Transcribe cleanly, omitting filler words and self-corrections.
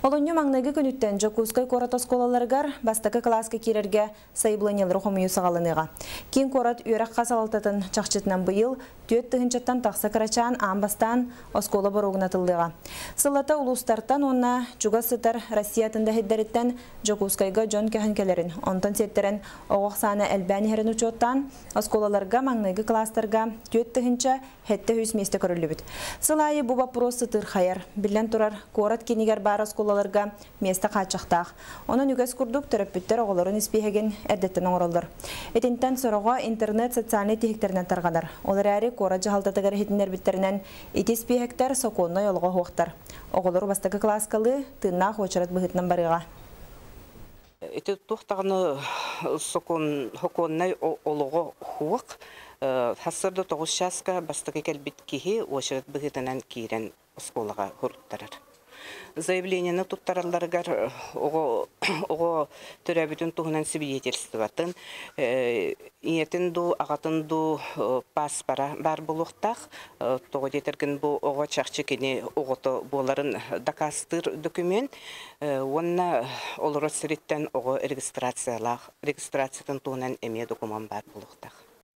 Олунньу маҥнайгы күнүттэн Дьокуускай куорат оскуолаларыгар бастакы кылааска киирэргэ сайабылыанньалары хомуйуу саҕаланыаҕа. Киин куорат үөрэх салалтатын чахчытынан быйыл 4 тыһыынчаттан тахса кырачаан аан бастаан оскуола боруогун атыллыаҕа. Сыллата улуустартан уонна чугас сытар Россия атын да сирдэриттэн Дьокуускайга дьон көһөн кэлэрин, онтон сиэттэрэн оҕо ахсаана элбээн иһэрин учуоттаан, оскуолаларга маҥнайгы кылаастарга 4700 миэстэ көрүллүбүт. Сыл аайы бу боппуруос сытыырхайар. Биллэн турар, куорат киинигэр баар оскуолаларга миэстэ хааччахтаах. Онон үгэс курдук төрөппүттэр оҕолорун испииһэгин эрдэттэн оҥороллор. Итинтэн сороҕо интернет социальнай тиһиктэринэн тарҕанар. Ол эрээри куорат дьаһалтатыгар иһитиннэрбиттэринэн ити испииһэктэр сокуоннай олоҕо суохтар. Оҕолору бастакы кылааска ылыы тыыннаах уочарат быһыытынан барыаҕа. Ити туох даҕаны сокуон сокуоннай олоҕо суох. Сарсыарда 9 чааска бастакы кэлбит киһи уочарат быһыытынан киирэн оскуолаҕа суруттарар. Заявлениены туттаралларыгар оҕо төрөөбүтүн туһунан свидетельствотын, ийэтин дуу, аҕатын дуу пааспара баар буолуохтаах. Тоҕо диэтэргин бу оҕо чахчы кини оҕото буоларын дакаастыыр документ. Уонна олорор сириттэн оҕо регистрациялаах, регистрациятын туһунан эмиэ документ баар буолуохтаах.